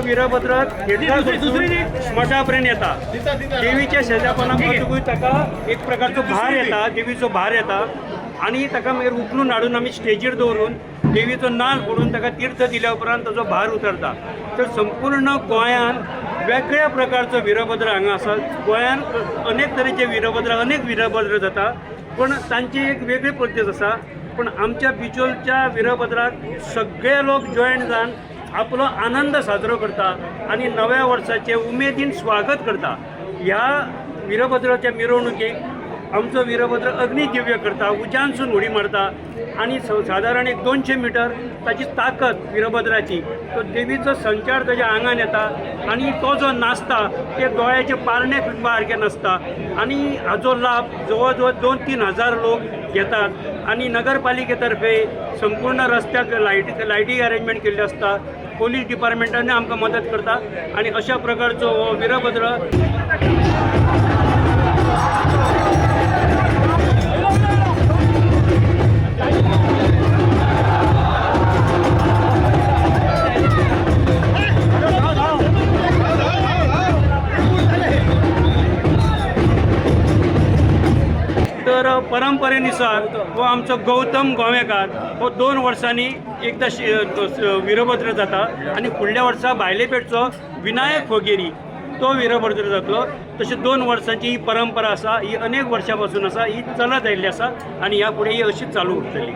वीरभद्र मठा पर्यंत येता. देवीच्या शेजापणाक वतकूच ताका एक प्रकारचो भार येता, देवीचो भार येता आनी ताका मागीर उखलून हाडून आमी स्टेजीर दवरून देवीचो नाल फोडून ताका तीर्थ दिल्या उपरांत ताचो भार उतरता. तर संपूर्ण गोंयान वेगळ्या प्रकारचो वीरभद्र हांगा आसा. गोंयान अनेक तरेचे वीरभद्र, अनेक वीरभद्र जाता, पूण तांची एक वेगळी पद्दत आसा. पूण आमच्या बिचोलच्या वीरभद्राक सगळे लोक जॉयन जावन आपलो आनंद साजरो करता आनी नव्या वर्साचें उमेदीन स्वागत करता. ह्या वीरभद्राच्या मिरवणुकेक आमचो वीरभद्र अग्निदिव्य करता, उज्यानसून उडी मारता आनी सादारण एक 200 मिटर ताची ताकद वीरभद्राची, तो देवीचो संचार ताच्या आंगान येता आनी तो जो नाचता ते दोळ्याचे पारणे फिटपा सारकें नाचता आनी हाजो लाभ जवळ जवळ 2-3 हजार लोक घेतात. आनी नगरपालिके तर्फे संपूर्ण रस्त्याक लायटी अरेंजमेंट केल्ली आसता. पोलीस डिपार्टमेंटानूय आमकां मदत करता आनी अशा प्रकारचो हो वीरभद्र. तर परंपरेनुसार हो आमचो गौतम गोवेकार हो 2 वर्सांनी एकदां वीरभद्र जाता आनी फुडल्या वर्सा भायले पेठचो विनायक फोगेरी तो वीरभद्र जातलो. तशें 2 वर्सांची ही परंपरा आसा, ही अनेक वर्सां पासून आसा, ही चलत आयिल्ली आसा आनी ह्या फुडें ही अशीच चालू उरतली.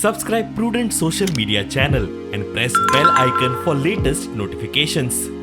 Subscribe Prudent Social Media channel and press bell icon for latest notifications.